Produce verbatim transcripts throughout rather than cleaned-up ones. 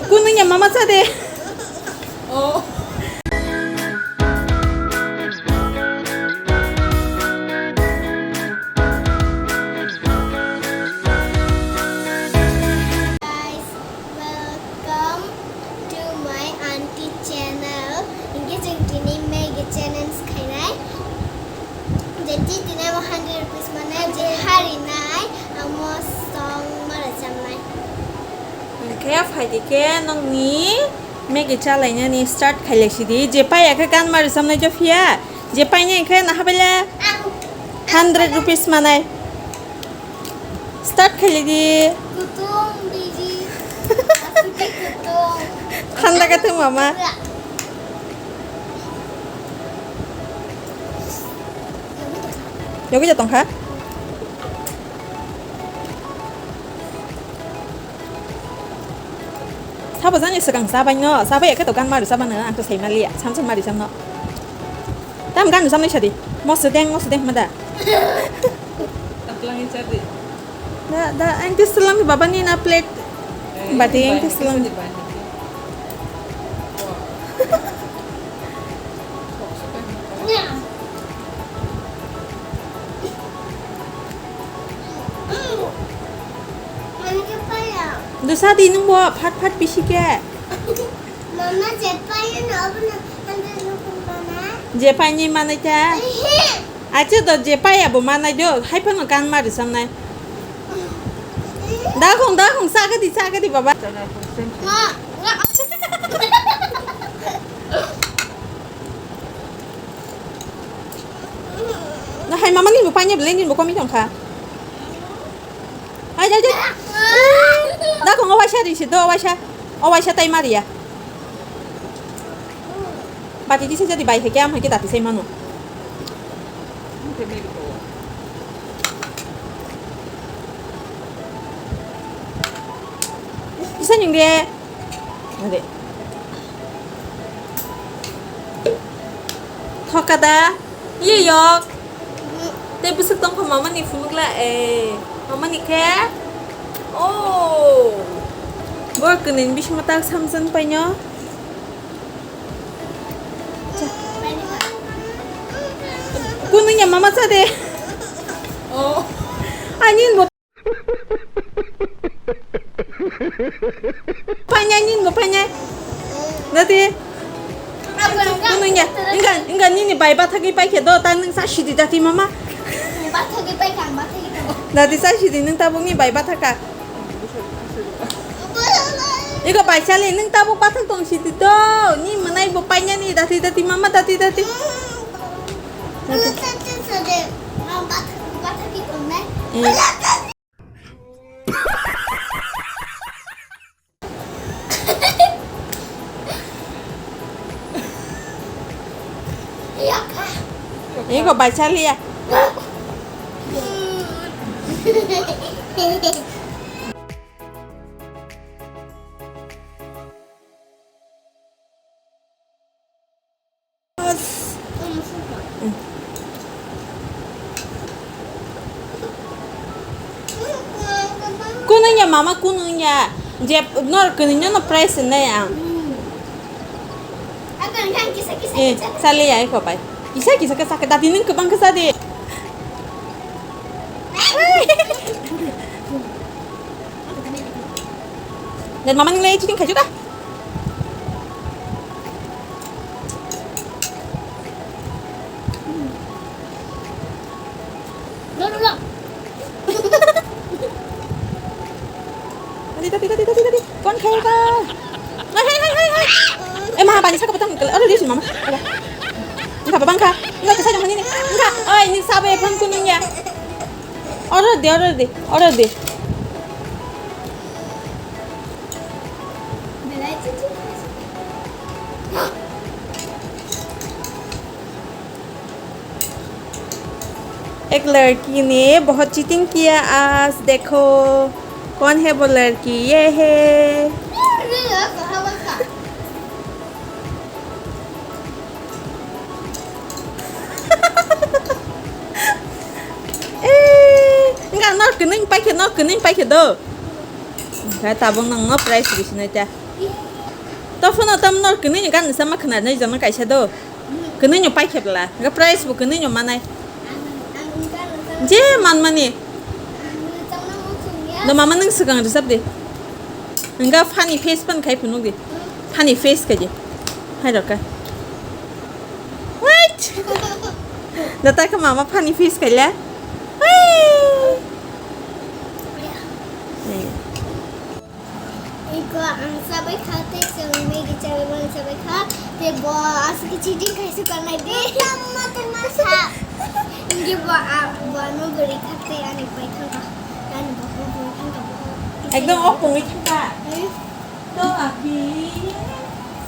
Kunui ya mama cha de. Oh. Guys, welcome to my auntie channel. Hinkhe chwng tini Maggi challenge khainai. Je tini amo hundred rupees manai, je harinai, amo song ma rwchabnai. Hinkhe phaidi khe nokni Maggi chalainani start khailai sidi. Je paiya khe kanma rwchabnai Jofia. Je painai khe naha bele hundred rupees manai. Start khailai di. Kutung biji. Aswk kutung. Thanda khe thung mama. Yogwi ja tongkha. Sabo jani swkang chabai no, chabai khe to gan maru chabano, ang to sai maliya, samsung mari samno. Tam gan samnai sadi, moso deng, moso deng mada. Taplangi sadi. Da, da, ang ti selam baba ni na plate. Bati ang ti selam. Dosa di nung bo, phat phat pisi khe. Mama, je paiyano, abono hundred rupees mana? Je paini manai ta? Ehe. Acha do je paiya bo manai do, hai phano kan mari samnai. Dakhong, dakhong, sagadi, sagadi, baba. Ma, ma. Na hai mama ni bo paini belai ni bo komi tongkha. Hai, hai, hai. Dakhong, o waisa ri si do, o waisa. O waisa tai maria. Bati kisa jadi bai hai khe, am hai khe dati sai mano. Kisa ning de. Ade. Thoka da. Ye yok. Tei bwswk tongkha mama ni phunukla, eh, mama ni khe? Oh. Bo kwnwi ni bisingo tak samjak paino. Cha. Kunu ya mama cha de. Oh. Ani bo Painai nini bo painai. Dati. Nini ya, inga, inga nini bai bathagwi paikhe do, ta nung sa sidi dati mama. Bathagwi paikha, bathagwi paikha. Dati sa sidi nung tabuk ni bai bathaka. Iko bai sali nung tabuk bathak tong sidi do. Ni mwnai bo painani dati dati mama dati dati. Dati. Bathagwi tongnai. Eh. Iko bai chaliya. Kunung ya mama, kunung ya. Je nor kunung no price ne ya. Eh, sale ya iko pai. Kisa kisa kisa kisa dati nung kebang kisa de. Dan mama nung le chicken khai juga. Tadi, tadi, tadi, tadi, tadi. Kon khai ka. Hai, hai, hai, hai, hai. Eh, ma, bani saka patang. Oro di mama. Engka babang kha. Engka kisa jong ini. Engka. Oi, ini sabe phone kunung ya. Oro di, oro di, oro di. एक लड़की ने बहुत चीटिंग किया आज, देखो कौन है वो लड़की, ये है। Eh, enggak, no, kening paikhe, no, kening paikhe do. Enggak, tabung nang no price di sini aja. To phone tam nor kini ni gan sama khna nai jana kaisa do. Kini nyo pai khebla. Ga price bo kini nyo manai. Je man mani. Do mama nang sukang risap de. Nga funny face pan khai phunuk de. Funny face kaje. Hai roka. Wait. Data ka mama funny face kaila. Wait. Iko ang sabai kha tei chwng Maggie chabai bo ang sabai kha tei bo aswk khe cheating khai su kanai de. Mate masa. Inge bo a bo ano bwrwi kha tei ani pai thang kha. Ani bo bo bwrwi thang kha bo. Ekdom ok pungwi thang kha. Hmm. To api.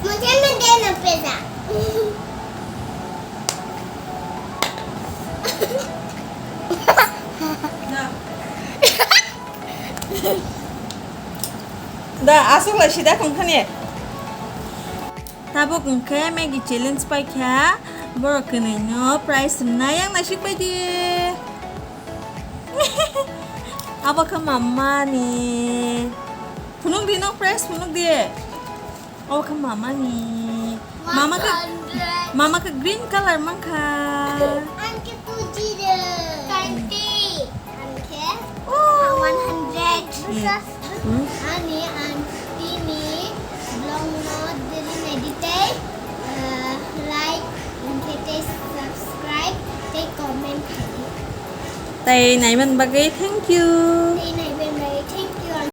Mujhe na dena peda. Da. Da, aswk lai sida kong thani. Tabuk hwnkhe Maggie challenge paikha, borok kwnwi no prize rwnai, yang naisik pai di. Abo khe mama ni. Phunuk di no prize phunuk di. Abo khe mama ni. Mama khe, mama khe green color mankha. Ang khe two zero. Twenty. Ang khe one hundred. Hmm. Ani ang tini vlog no diri nai di tei, eh, like, ang khe tei subscribe tei comment khai di. Tei naiman bagwi thank you. Tei nai